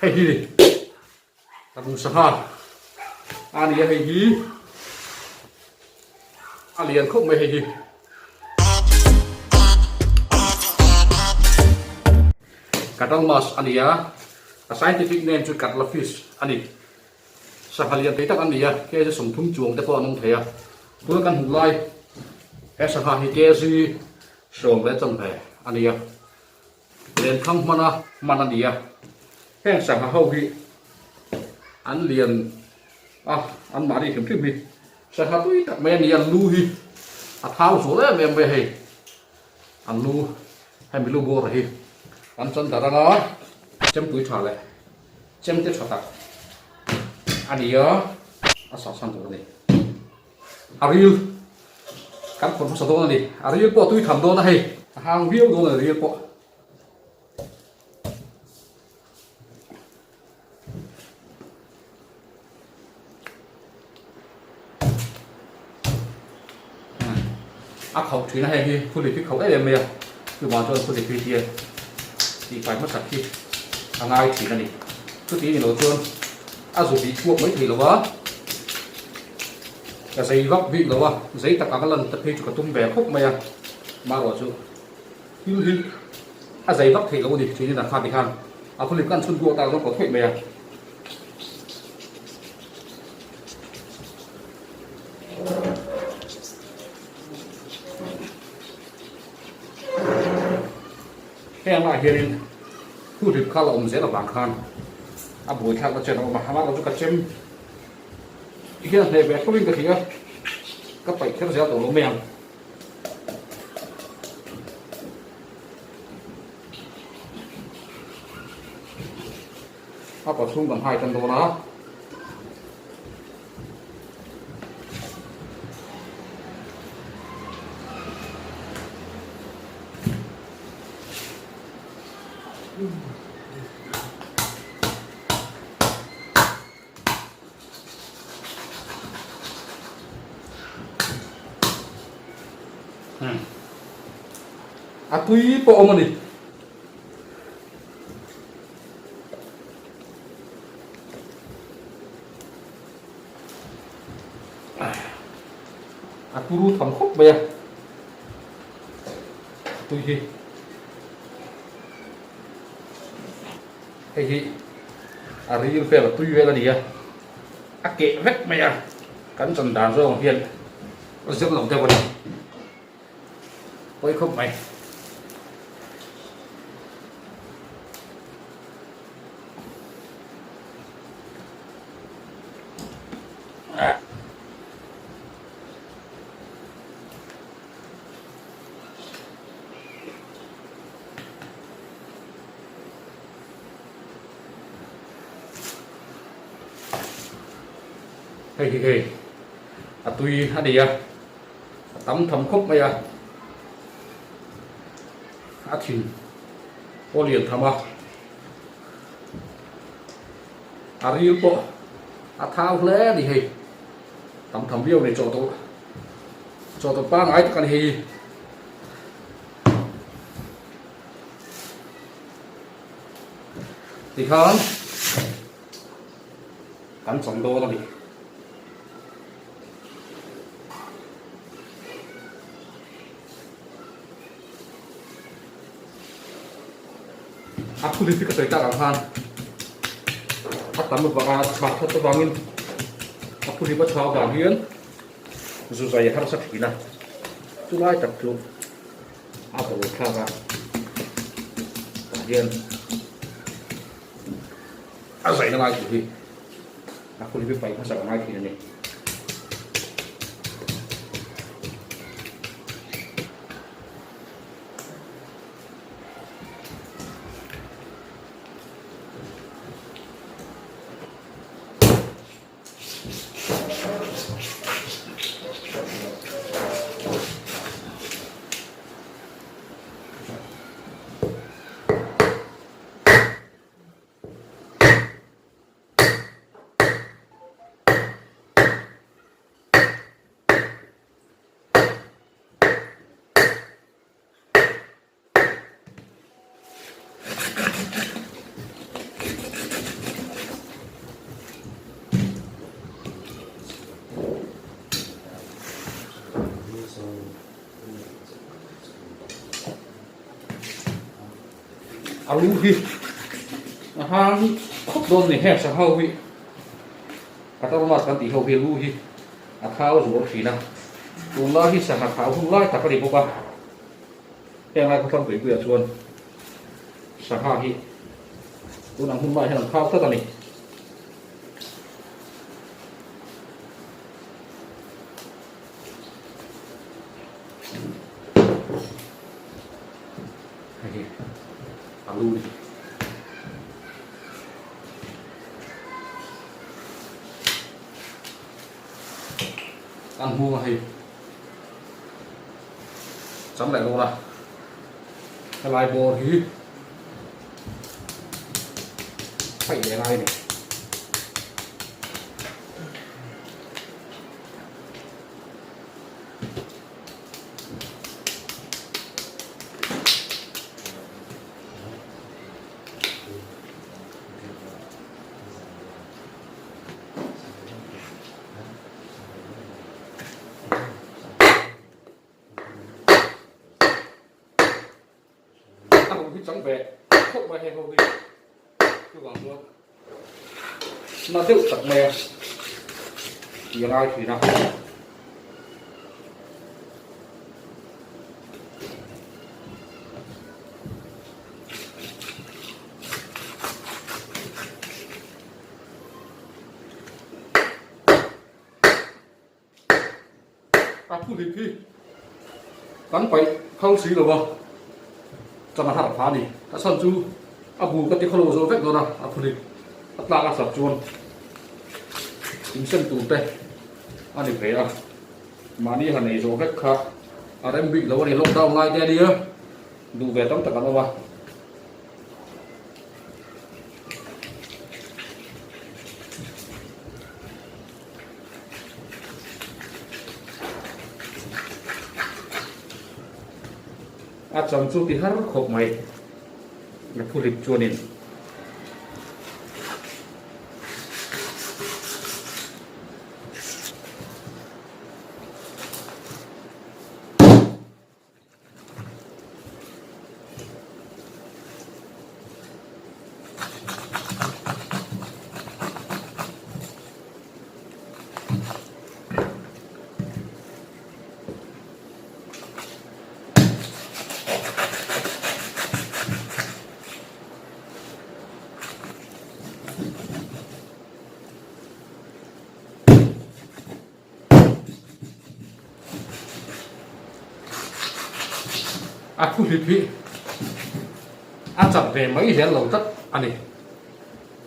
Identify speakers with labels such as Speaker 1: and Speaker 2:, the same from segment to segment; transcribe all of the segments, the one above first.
Speaker 1: Hei hi Tlabung sangha a ni a hei hi a lian khawp mai hei hi. Katal mas a ni a, a scientific name chu Katla fish a ni. Sangha lian thei tak an ni a, kg 30 chuang te pawh an awm thei a. Tuna kan hmuh lai he sangha hi kg 10 leh chanve a ni a. Lenthang hmana hman a ni a, heng sangha ho hi an lian a, an mahni hrim hrim hi sangha tui tak mai a ni a, lu hi a thau zual em em mai a hei, an lu hemi lu bawr hi an chan darh anga chempui tha leh chemte tha tak a ni a, a sah chhan tur a ni. A ril kan khawn hmasa dawn a ni. A ril pawh tui tham dawn a hei. A hang viau dawn a ni ril pawh. A khauh thin a hei hi phuli hi khauh em em mai a. Chuvang chuan phuli hi hian tihfai hmasak hi a ngai thin a ni. Chuti ni lo chuan a zu bih chhuak mai thei lo a. Ka zei vak bik lo a, zei tak anga lan ta phei chu ka tum ve khawp mai a, marawh chu thil hi a zei vak theih lo a ni thin in a kha tikhan a phulip kan chhun kuak tak zawng kaw theih mai a. Heng ah hianin phulip kha la awm zel avang khan a buaithlak na chen a awm a, amaherawhchu ka chem. Ti hian hneh ve thlawin ka hria, ka paih kher zel tawh lo mai ang. A kaw chhung kan hai tan dawn a. A tui pawh awm a ni. A turu tham khawp mai a. A tui hi. Hei hi a ril vel a tui vel a ni a, a keh vek mai a, kan chan dan zawng hian a zir lo deuh a ni, pawi khawp mai. Hei hi hei a tui a ni a, a tam tham khawp mai a, a thin pawh lian tham a, a ril pawh a thau hle a ni hei, tam tham viau a ni chaw tawlh chaw tawlh pangngai tak a ni hei. Tikhan kan chawm dawn a ni. A phuli hi ka sawi tak ang khan a tam avanga chhah that avangin a phuli va chhah avang hian zu zai harsa thin a, chulai tak chu a bawr thlak a tah hian a zaina lai tur hi a hun hi paih hmasa ngai thin a ni. A lu hi a hang khawp dawn a ni heng sangha ho hi Katal mass kan tih ho hi lu hi a thau zual thin a, tunlai hi sangha thau hun lai tak a ni bawk a, heng lai khawthlang tuipuiah chuan sangha hi tun ang hun lai hian an thau tlat a ni. Hei hi a lu ni. An hmung a hei cham leh dawn a helai bawr hi paih leh ngai a ni. A ho hi chang ve khawp mai hei ho hi chuvang chuan na deuh tak mai a tih a ngai thin a. A thu hlip hi kan paih phal si lo va, chana harh pha a ni. A chhan chu a bu ka ti khawlo zo vek dawn a, a thu hlip a tlak a sak chuan insem tur te a ni ve a. Mahni han ei zawh vek kha a rem bik lo a ni, lockdown lai te a nia, duh ve tam tak an awm a. A chang chu ti har khawp mai a phu hlip chuanin. A thu hlip hi a chak ve mai zel lo tlat a ni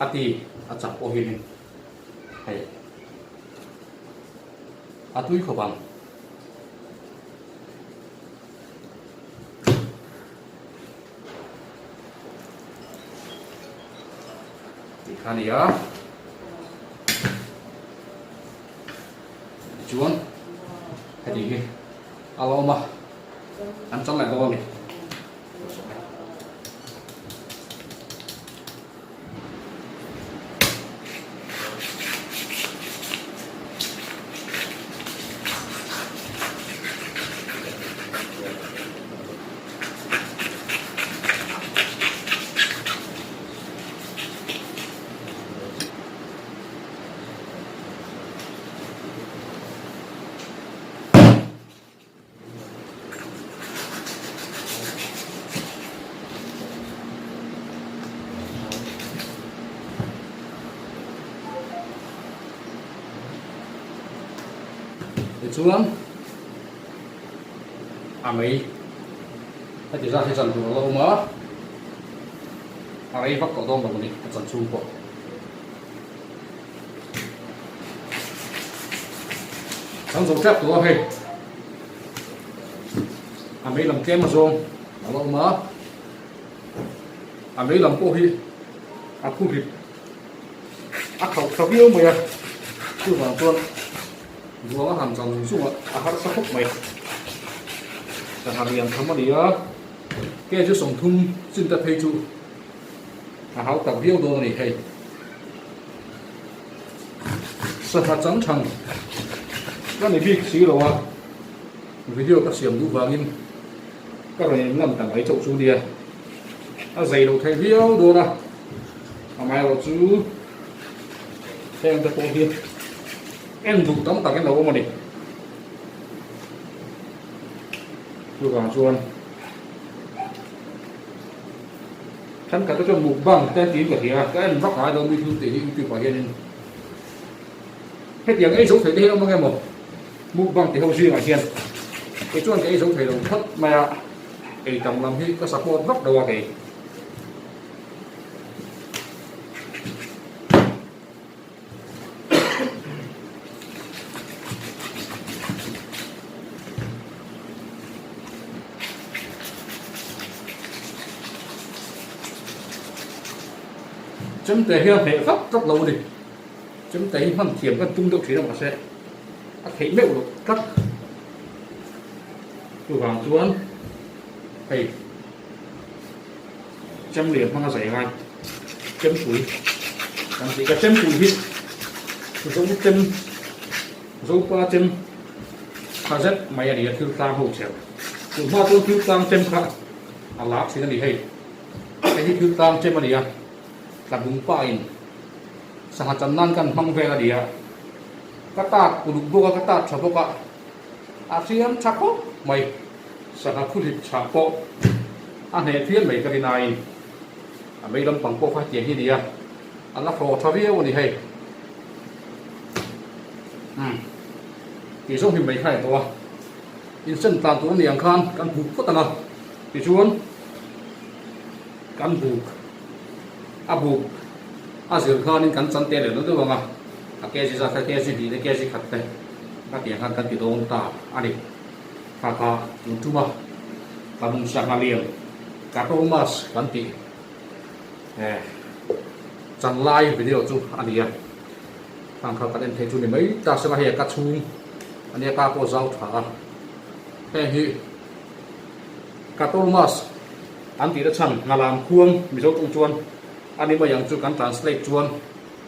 Speaker 1: a ti a chak pawh hianin hei a tui khawp ang. Tih kha a ni a. Tichuan heti hi a la awm a, an chang leh dawn a ni. Tichuan a mei heti zat hi chan tur a la awm a, a rei vak tawh dawn lo a ni a chan chhung pawh. Kan zo tep tawh a hei a mei lam tlem a zawng a la awm a a mei lam pawh hi a khu hlip a khauh tha viau mai a chuvang chuan ruang a han chan zung a a harsa khawp mai sangha lian tham a ni a kg 30 chin te phei chu A hau tak viau dawn a ni hei. Sangha chang thang ka ni bik si lo a, video ka siam duh vangin ka rawn in ngam ta mai chauh chu nia. A zei lo thei viau dawn a, amaherawhchu heng te pawh hi en duh tam takin lo awm a ni. Chuvang chuan thenkhat te chuan mukbang te tiin ka hria a, ka en vak ngai lo mi thil tih hi youtube ah hianin hetiang ei zo thei te hi an awm ang emaw mukbang ti ho zingah hian kei chuan ka ei zo thei lo phawt mai a, ei tam lam hi ka support vak lo a kei. Chemte hian hneh vak tlat lo a ni. Chemte hi hman thiam kan tum deuh thin a mahse a theih meuh loh tlat. Chuvang chuan hei Chem lian hmanga zai ngai chempui kan tih ka chempui hi zo chem zopa chem tha zet mai a ni a thil tlang ho chher tun hma chuan thil tlang chem kha a lar thin a ni hei hei hi thil tlang chem a ni a tlabung pa in sangha chan nan kan hmang vel a ni a ka tat uluk bawk a ka tat tha bawk a a hriam tha khawp mai. Sangha phuhlip chhah pawh a hneh phian mai ka rin aiin a mei lampang pawh kha hetiang hi a ni a, a la hraw tha viau a ni hei. Umm tih zawng hi mei kha a ni tawh a, insen tlan tur a ni ang khan kan buk phawt ang a, tichuan kan buk a buk a zir khanin kan chan te leh lo deuh ang a, a kg zat kha kg hnih te kg khat te ka tih ang khan kan ti dawn ta a ni. Kha kha tun tum a, Tlabung Sangha Lian Katomas kan tih eh chan lai video chu a ni a, khang kha kan en thei chu ni mai ta sela hei a ka chhung a nia ka pawh zau tha a, heng hi Katomas an tih na chhan Nghalam khuang Mizo tawng chuan a ni mai ang chu kan translate chuan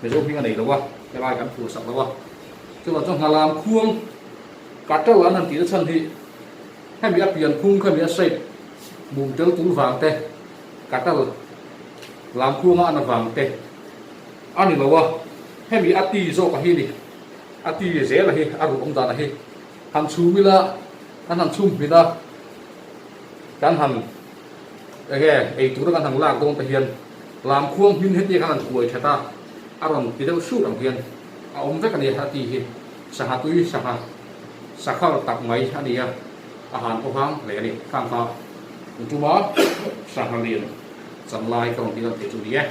Speaker 1: Mizo hming a nei lo a, helai kan phur sak lo a, chuvang chuan Nghalam khuang Cattle an han tih na chhan hi hemi a pian phung khami a shape mum tel tul vang te, cattle lam khuanga an avang te a ni lo a, hemi a ti zawk a hi ni, a ti zel a hi a ruh awm dan a hi han chhum ila kan han chhum hmin a, kan han enge ei tura kan han lak dawn te hian lam khuang hmin heti khan han kuai that a, a rawn ti deuh hrut ang hian a awm vek a ni a ti hi. Sangha tui sangha sakhal tak mai a ni a, a han pawh hang hle a ni. Khang kha tum a sangha lian chan lai ka rawn tih lan theih chu ni e.